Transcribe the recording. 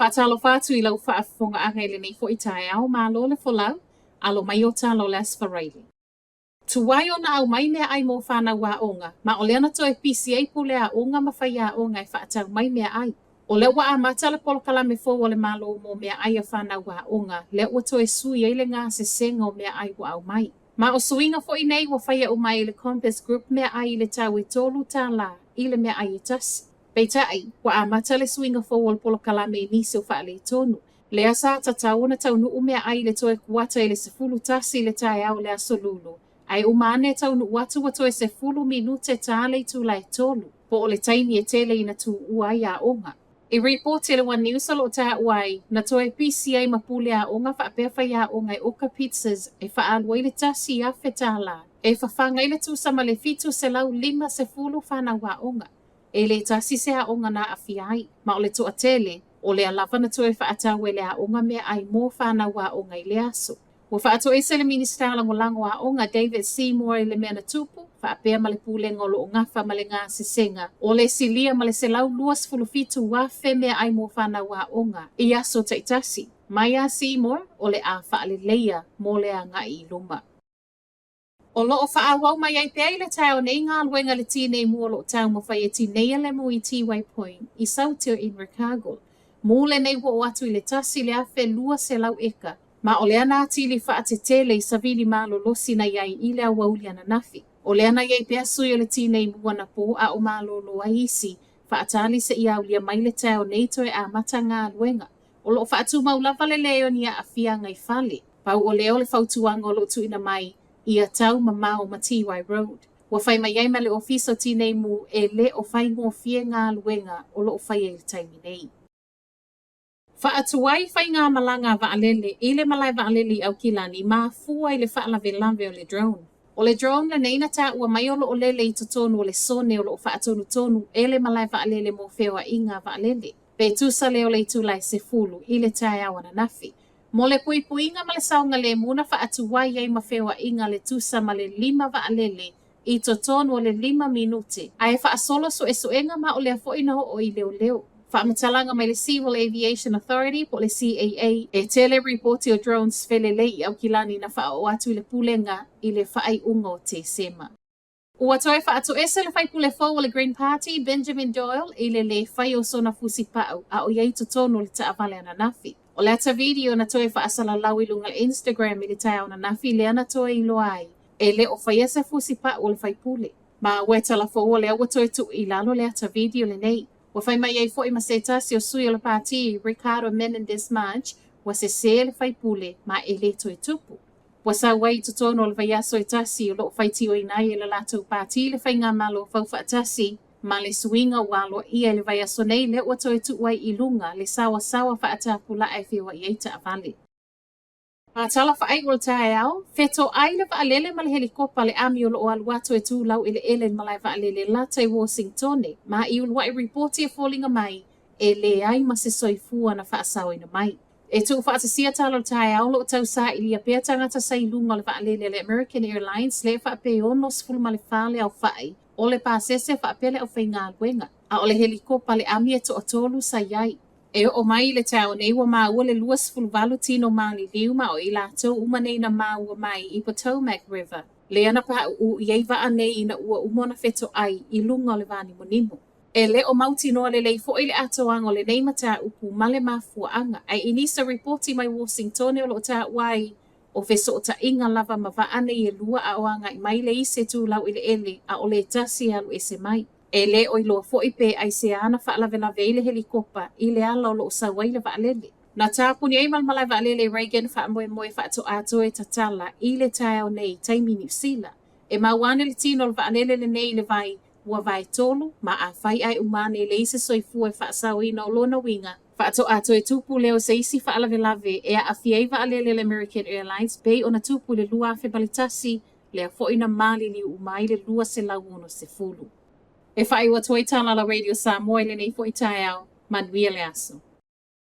faatalofa atu i lau faafofogaaga i lenei foi taeao, malo le folau, alo mai o tala o le Aso Faraile. Tuai ona aumai meaai mo fanau aoga, ma o lea na toe pisi ai pule aoga ma faiaoga e faatau mai meaai. O lea ua amata le polokalame fou a le Malo mo meaai a fanau aoga, lea ua toe sui ai le gasesega o meaai ua aumai. Ma o suiga foi nei ua faia uma ai e le Compass Group meaai i le tau e $3 i le meaai e tasi. Peitai, ua amata le suiga fou o le polokalame i nisi o faaletonu. Lea sa tatau ona taunuu meaai i le toe kuata i le 11 i le taeao o le Aso Lulu, ae uma ane e taunuu atu ua toe 10 minute ta le itula e 3, po o le taimi e tele ina tuua ai aoga. I ripoti a le One News o lo o taua ai, na toe pisi ai ma pule aoga faapea faiaoga e oka pizzas e faaalu ai le $1,000 e fafaga ai le tusa ma le 750 fanau aoga. E le tasi se aoga na aafia ai, ma o le toatele, o lea lava na toe faatau e le aoga meaai mo fanau aoga i lea aso. Ua faatoese le Minisita Lagolago o Aoga David Seymour i le mea na tupu, faapea ma le pulega o lo o gafa ma le gasesega o le silia ma le 127,000 meaai mo fanau aoga i aso taitasi. Mai a Seymour, o le a faaleleia mo le agai i luma. O lo o faaauau mai ai pea i le taeao nei galuega a le Tinei Mu o lo o taumafai e tineia le mu i Tiwai Point i Saute o Invercargill. Mu lenei ua oo atu i le 1,200 eka, ma o lea na atili faatetele i savili malolosi na i ai i le aoauli ananafi. O lea na i ai pea sui o le Tinei Mu anapo a o malolo ai isi faatali seia aulia mai le taeao nei toe amata galuega. O lo o faatumau lava le leai o ni aafiaga i fale. Pau o lea o le fautuaga o lo o tuuina mai, ia tau mamao ma Tiwai Road. Ua fai mai ai ma le Ofisa o Tinei Mu e le o faigofie galuega o lo o faia i le taimi nei. Faatuai faigamalaga a vaalele i le malae vaalele i Aukilani mafua i le faalavelave o le drone. O le drone lenei na taua mai o lo o lele i totonu o le sone o lo o faatonutonu e le malae vaalele mo feoaiga a vaalele. Pe tusa lea o le itula e 10 i le taeao ananafi. Mo le puipuiga ma le saogalemu na faatuai ai ma feoaiga le tusa ma le lima vaalele i totonu o le lima minute, ae faasolo suesuega ma o lea foi na oo i leoleo. Faamatalaga mai le Civil Aviation Authority po o le CAA, e tele ripoti o drones felelei i Aukilani na faaoo atu i le Pulega i le faaiuga o Tesema. Ua toe faatoese le faipule fou o le Green Party, Benjamin Doyle, i le lē fai o sona fusipau a o i ai i totonu o le taavale ananafi. O le ata video na toe faasalalau i luga o le Instagram i le taeao ananafi lea na toe iloa ai e le o faia se fusipau o le faipule. Ma ua e tala fou o lea ua toe tuu i lalo le ata video lenei. Ua fai mai ai foi ma se tasi o sui o le pātī, Ricardo Menendez March, ua sesē le faipule ma e le toe tupu. Ua sau ai i totonu o le vaiaso e tasi o lo o faitioina ai e le latou pātī le faigamalo faufaatasi ma le suiga ua aloaia i le vaiaso nei lea ua toe tuu ai i luga le saoasaoa faatapulaa e feoai ai taavale. Ma tala faaiu o le taeao, fetoai le vaalele ma le helikopa a le ʻAmi o lo o alu atu e tu laueleele i le malae vaalele lata i Wōsingtone ma i uluai ripoti e foliga mai e leai ma se soifua na faasaoina mai. E tuufaatasia tala o le taeao o lo o tau sailia pea tagata sa i luga o le vaalele a le American Airlines lea e faapea e 64 le aofai o le pasese faapea le aufaigaluega, a o le helikopa a le ʻAmi e toatolu sa i ai. E oo mai i le taeao nei ua maua le 28 tino maliliu ma o i latou uma nei na maua mai i Potomac River, lea na paʻuʻu i ai vaa nei ina ua uma ona fetoai i luga o le vānimonimo. E le o mautinoa lelei foi le atoaga o lenei mataupu ma le mafuaaga, ae i nisi o ripoti mai Wōsingtone o lo o taua ai, o fesootaiga lava ma vaa nei e lua a o agai mai le isi e tu laueleele a o le tasi e alu ese mai. E le o iloa foi pe aisea na faalavelave ai le helikopa i le ala o lo o sau ai le vaalele. Na tapuni ai ma le malae vaalele i Reagan faamoemoe faatoa toe tatala i le taeao nei taimi Niu Sila. E maua ane le tino o le vaalele lenei i le vai ua vae tolu, ma afai ae uma ane e leai se soifua e faasaoina o lona uiga, faatoa toe tupu lea o se isi faalavelave e aafia ai vaalele a le American Airlines pei ona tupu i le 2001, lea foi na maliliu uma ai le 260. E faaiu atu ai tala a la Radio Samoa i lenei foi taeao. Manuia le aso.